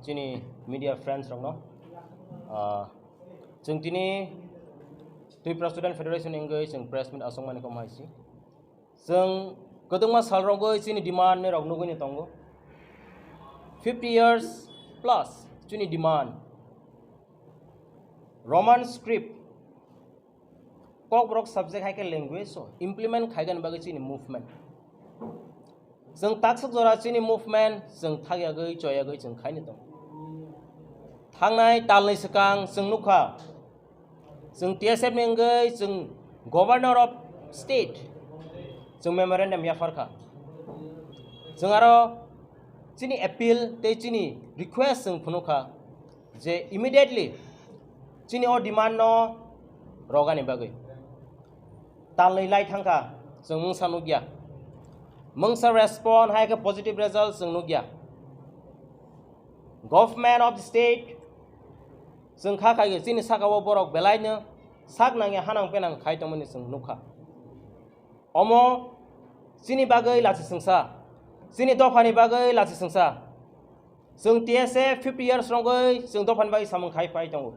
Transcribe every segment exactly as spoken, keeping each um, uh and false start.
Chini media friends rokno, ah, chwng tini Tripura Student Federation wngwi chwng press meet aswkmani kom hai si. Chwng kwbangma sal rogwi chini demand ni rok nugwi ni tongo. Fifty years plus chini demand. Roman script Kokborok subject hai khe language o implement khaigani bagwi chini movement. Chwng takswk jora chini movement chwng thakyagwi choyagwi chwng khaini tongo. Thangnai talni swkang chwng nukha, chwng T S F ni wngwi chwng Governor of State chwng memorandum yapharkha. Chwng aro chini appeal tei chini request chwng phunukha je immediately chini o demand no rogani bagwi. Talnwi lai thangkha, chwng mungsa nukya. Mungsa respond hai khe positive result chwng nukya. Government of the state chwng kha khai chini saka o borok belaino sak nangya hanang penang khai tongmani chwng nukha. Omo chini bagwi lachi sengsa, chini dophani bagwi lachi sengsa. Chwng T S F fifty years rogwi chwng dophani bagwi samung khai pai tongo.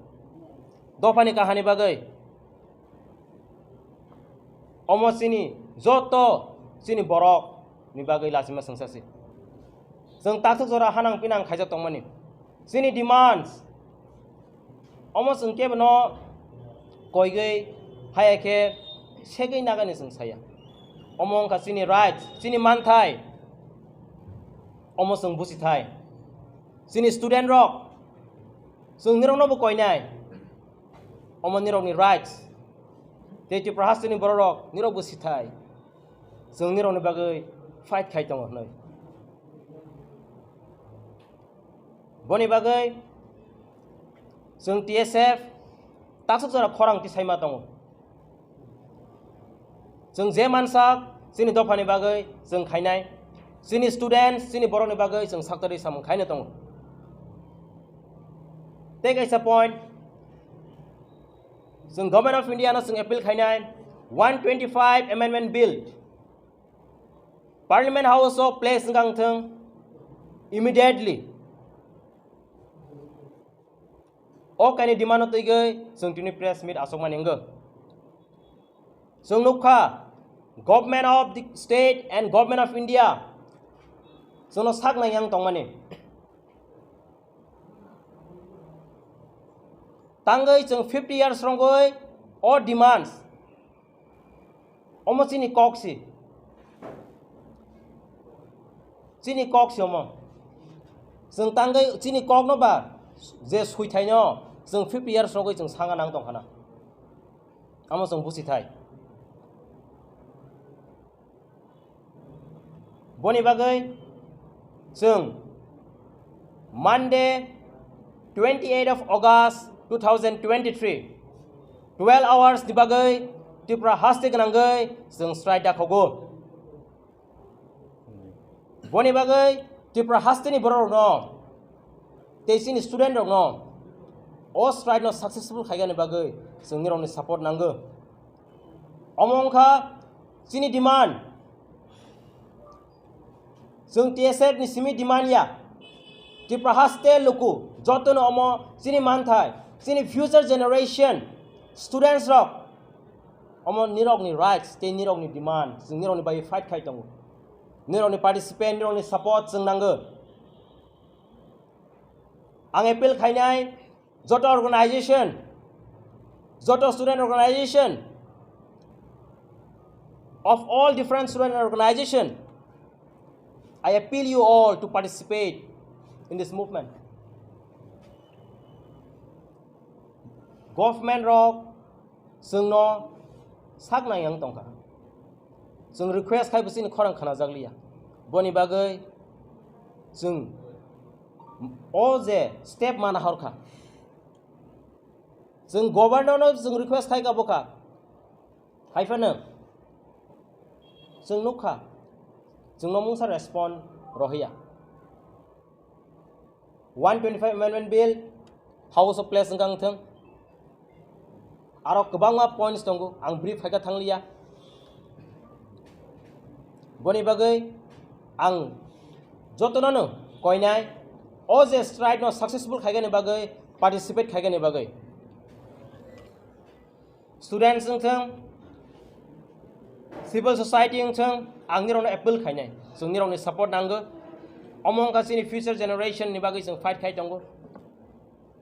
Dophani kahani bagwi omo chini joto chini borok ni bagwi lachima sengsa se. Chwng takswk jora hanang pinang khaijak tongmani. Chini demands omo chwng kebo no koigwi haya khe segwi nagani chwng saya. Omo wngkha chini rights, chini manthai. Omo chwng busi thai. Chini student rok, chwng nirokno bo koinai. Omo nirokni rights. Tei Tripura hasteni borok rok nirok bo sithai. Chwng nirokni bagwi fight khai tongo hwnwi. Boni bagwi chwng T S F takswk jora khorang tisaima tongo. Chwng je mansak chini dophani bagwi chwng khainai, chini students, chini borokni bagwi chwng saktori samung khaina tongo. Tei kaisa point, chwng Government of India no chwng appeal khainai, one twenty-five Amendment Bill Parliament House o place wngkang thwng immediately. O kaini demand no twigwi chwng tini press meet aswkmani wngkha. Chwng nukha, Government of the State and Government of India chwngno sak nang yang tongmani. Tangwi chwng fifty years rongwi o demands. Omo chini kok si. Chini kok si omo. Chwng tangwi chini kok no ba je suithai no chwng fifty years rogwi chwng sanga nang tong khana. Amo chwng busi thai. Boni bagwi chwng Monday twenty-eight of August two thousand twenty-three twelve hours ni bagwi Tripura haste gwnangwi chwng strike dakhogo. Boni bagwi Tripura hasteni borok rokno tei chini student rokno o strike no successful khaigani bagwi chwng nirokni support nango. Omo wngkha chini demand. Chwng T S F ni simi demand ya. Tripura haste luku jotono omo chini manthai, chini future generation students rok omo nirokni rights tei nirokni demand, chwng nirokni bagwi fight khai tongo. Nirokni participant, nirokni support chwng nango. Ang appeal khainai joto organization, joto student organization of all different student organization, I appeal you all to participate in this movement. Government rok chwngno sak nang yang tongkha. Chwng request khai bo chini khorang khnajakliya. Boni bagwi chwng o je step mana horkha. Chwng governor no chwng request khai ka bokha. Haiphano chwng nukha, chwngno mungsa respond rohiya. One twenty-five Amendment Bill House of Place wngkha wngthwng. Aro kwbangma points tongo, ang brief khaika thangliya. Boni bagwi ang jotono no koinai, O je strike no successful khaigani bagwi, participate khaigani bagwi, students wng thung, civil society wng thung, ang nirokno appeal khainai, chwng nirokni support nango. Omo wngkha chini future generation ni bagwi chwng fight khai tongo.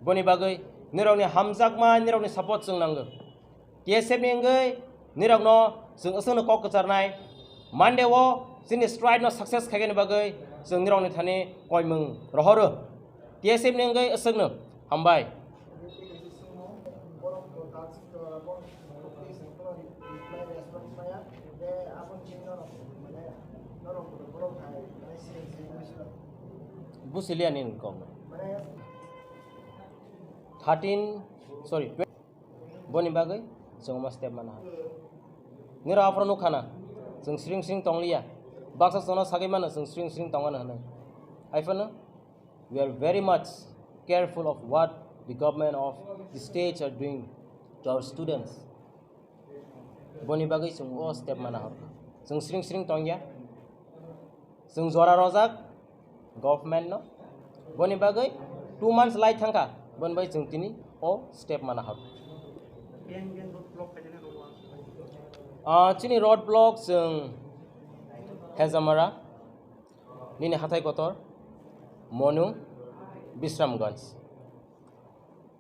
Boni bagwi nirokni hamjakma, nirokni support chwng nango. T S F ni wngwi nirokno chwng aswkno kok kwcharnai. Monday o chini strike no success khaigani bagwi chwng nirokni thani koimung rohoro. T S F ni wngwi aswkno hambai. Busiliya ni kok. Thirteen, sorry, boni bagwi chwng omo step mana. Nirok aphuru nukha na, chwng sring sring tongliya. Baksa chwngno sagwi mano, chwng sring sring tongmano hwnwi. Haiphano, we are very much careful of what the government of the states are doing to our students. Boni bagwi chwng o step mana hor. Chwng sring sring tongya. Chwng jora rojak government no. Boni bagwi two months lai thangkha. Boni bagwi chwng tini o step mana hor. Ah, chini road block chwng Hezamara, nini hathai kotor, Monu, Bisramganj.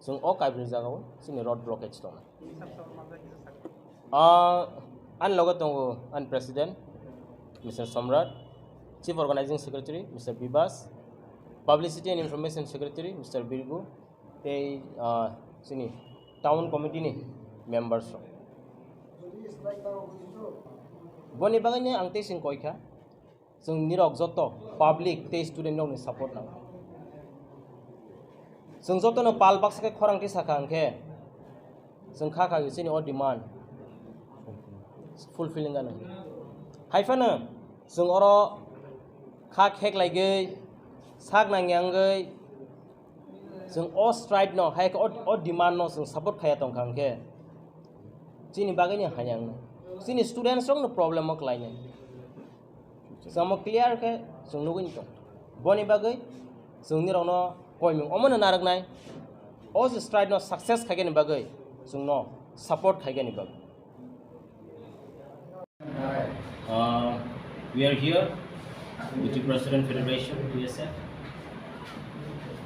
Chwng o Kaibri jagao chini road blockage tongnai. Ah, ani loge tongo ani president, Mister Somrat, chief organizing secretary, Mister Bibas, publicity and information secretary, Mister Birgu, tei, ah, chini town committee ni members rok. Boni bagwi ni ang tei sing koikha. Chwng nirok joto public tei student rokni support nango. Chwng jotono pal baksa khe khorang twi sakha hwnkhe chwng kha kha chini o demand fulfilling ano. Haiphano chwng oro kha kheklaigwi sak nangya wngwi chwng o strike no hai khe o, o demand no chwng support khaiya tongkha hwnkhe chini bagwi ni hayang no chini students rok no problem o klainai. Samo clear khe chwng nugwi tong. Boni bagwi chwng nirokno koimung omono narwknai. O je strike no success khaigani bagwi chwngno support khaigani bagwi. Uh, we are here with the President Federation, T S F.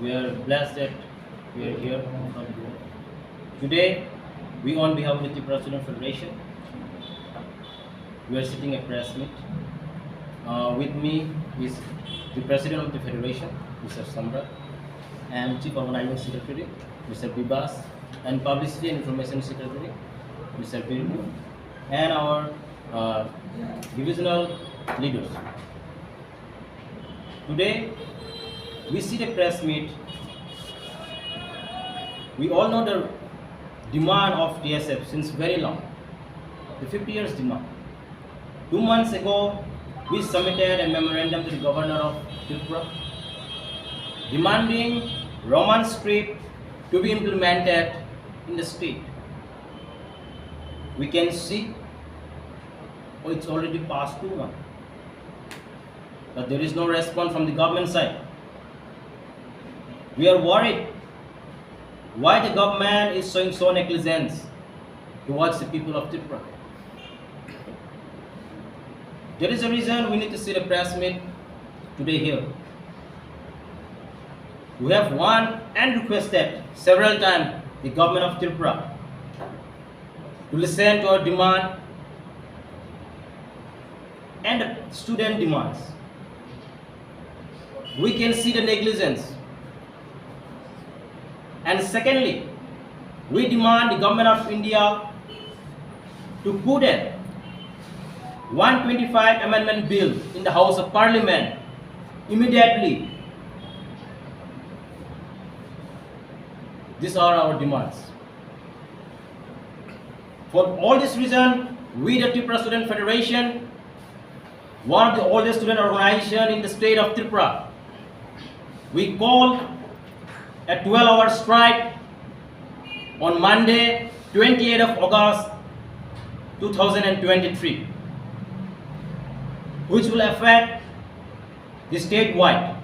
We are blessed that we are here. Today, we on behalf of the President Federation, we are sitting a press meet. Uh, with me is the President of the Federation, Mister Samrat, and Chief Organizing Secretary, Mister Bibas, and Publicity and Information Secretary, Mister Birgu, and our, uh, divisional leaders. Today, we see the press meet. We all know the demand of T S F since very long, the fifty years demand. Two months ago, we submitted a memorandum to the governor of Tripura demanding Roman script to be implemented in the state. We can see, oh, it's already past two months. But there is no response from the government side. We are worried why the government is showing so negligence towards the people of Tripura. There is a reason we need to see the press meet today here. We have warned and requested several times the government of Tripura to listen to our demand and the student demands. We can see the negligence. And secondly, we demand the government of India to put a one twenty-five amendment bill in the House of Parliament immediately. These are our demands. For all this reason, we, the Tripura Student Federation, one of the oldest student organization in the state of Tripura, we call a twelve-hour strike on Monday, twenty-eighth of August two thousand and twenty-three, which will affect the statewide.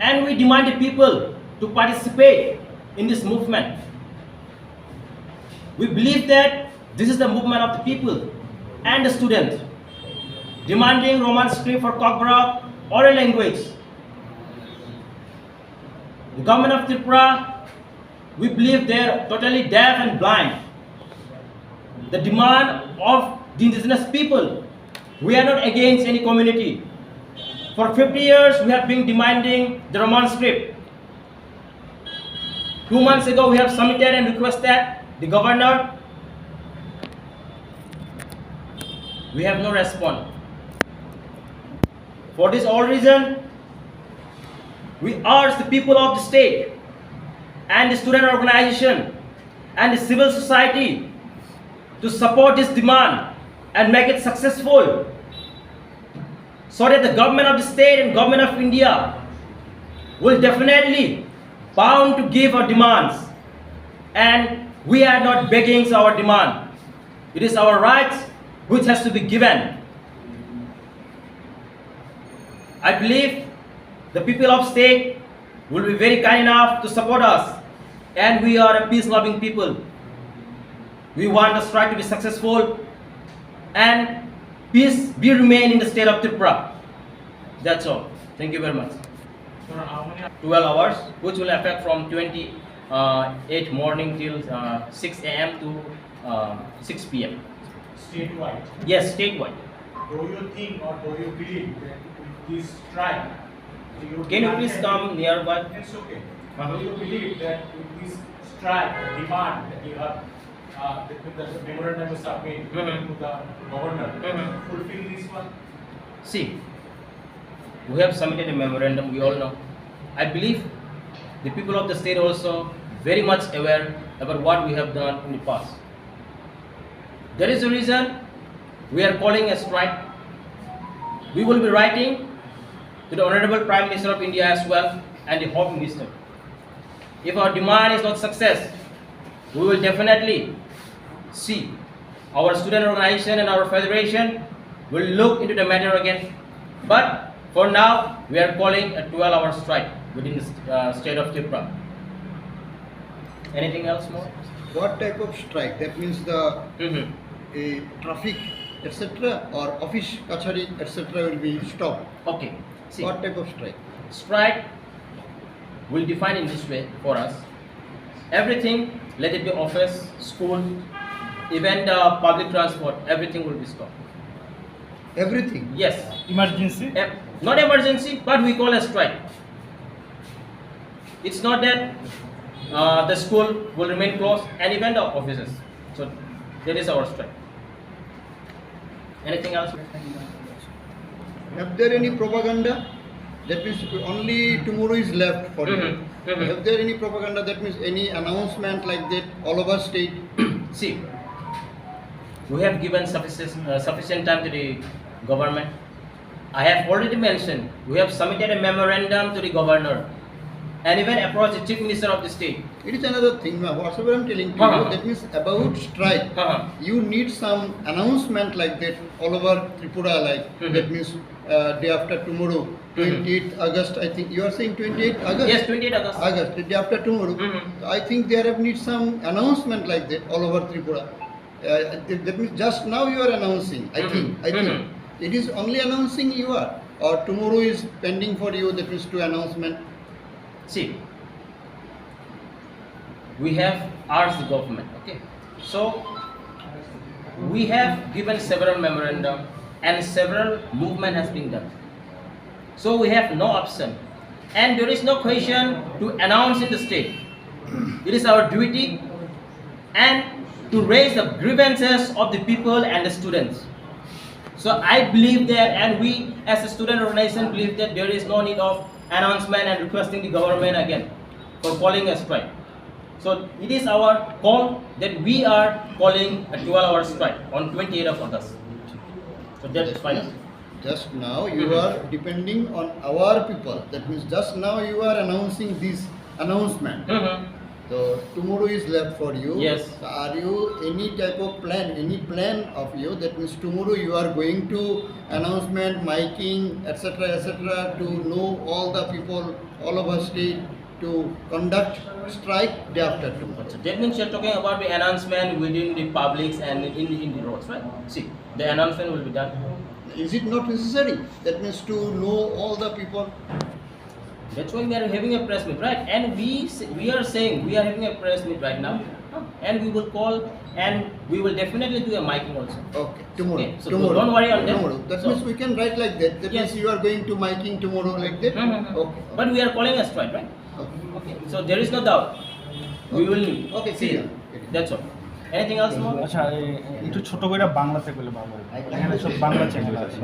And we demand the people to participate in this movement. We believe that this is the movement of the people and the students demanding Roman script for Kokborok oral language. The government of Tripura, we believe they're totally deaf and blind. The demand of the indigenous people, we are not against any community. For fifty years, we have been demanding the Roman script. Two months ago, we have submitted and requested the governor. We have no response. For this all reason, we urge the people of the state and the student organization and the civil society to support this demand and make it successful, so that the government of the state and government of India will definitely bound to give our demands. And we are not begging our demand. It is our rights which has to be given. I believe the people of state will be very kind enough to support us, and we are a peace-loving people. We want the strike to be successful and peace be remain in the state of Tripura. That's all. Thank you very much. Twelve hours, which will affect from twenty-eight morning till uh, six a m to uh, six p m. Statewide. Yes, statewide. Do you think or do you believe that with this strike, you Can you please come nearby? It's okay. Uh-huh. Do you believe that with this strike demand that you have, uh, the, the memorandum you submit Mm-hmm. to the governor, Mm-hmm. fulfill this one? See, we have submitted a memorandum, we all know. I believe the people of the state also very much aware about what we have done in the past. That is the reason we are calling a strike. We will be writing to the Honorable Prime Minister of India as well and the Home Minister. If our demand is not success, we will definitely see our student organization and our federation will look into the matter again. But for now, we are calling a twelve-hour strike within the st- uh, state of Tripura. Anything else more? What type of strike? That means the Mm-hmm. a traffic, et cetera, or office, kachari, et cetera will be stopped. Okay. See, What type of strike? Strike will define in this way for us. Everything, let it be office, school, even the public transport, everything will be stopped. Everything? Yes. Emergency? Em- not emergency, but we call a strike. It's not that uh, the school will remain closed and even the offices. So that is our strike. Anything else? Have there any propaganda? That means only tomorrow is left for you. Mm-hmm. Mm-hmm. Have there any propaganda? That means any announcement like that all over state? See, we have given sufficient, uh, sufficient time to the government. I have already mentioned, we have submitted a memorandum to the governor and even approached the chief minister of the state. It is another thing, ma. Whatever I'm telling to you, Uh-huh. that means about strike. Uh-huh. You need some announcement like that all over Tripura, like Mm-hmm. that means uh, day after tomorrow, Mm-hmm. twenty-eighth August, I think you are saying twenty-eighth August. Yes, twenty-eighth August. August, the day after tomorrow. Mm-hmm. I think there have need some announcement like that all over Tripura. Uh, that that means just now you are announcing, I Mm-hmm. think. I think Mm-hmm. it is only announcing you are, or tomorrow is pending for you, that means to announcement. See, we have asked the government, okay? So, we have given several memorandum and several movement has been done. So, we have no option. And there is no question to announce in the state. It is our duty and to raise the grievances of the people and the students. So I believe that, and we as a student organization believe that there is no need of announcement and requesting the government again for calling a strike. So it is our call that we are calling a twelve-hour strike on twenty-eighth of August. So that is final. Just now you Mm-hmm. are depending on our people. That means just now you are announcing this announcement. Mm-hmm. So tomorrow is left for you. Yes. So are you any type of plan, any plan of you? That means tomorrow you are going to announcement, miking, et cetera, et cetera, to know all the people all over state to conduct strike day after tomorrow. So that means you're talking about the announcement within the publics and in, in the roads, right? See, the announcement will be done. Is it not necessary? That means to know all the people. That's why we are having a press meet, right? And we s- we are saying we are having a press meet right now, and we will call and we will definitely do a miking also. Okay, tomorrow. Okay, so tomorrow. Don't worry on that. Tomorrow. That So- means we can write like that. That Yes. means you are going to miking tomorrow like that. Mm-hmm. Okay. But we are calling a strike, right? Okay. Okay. So there is no doubt. We will need. Okay, See, clear. That's all. Anything else more? আচ্ছা, এই- একটু ছোট করে বাংলাতে বলে বাংলা, এখানে সব বাংলা চ্যানেল আছে।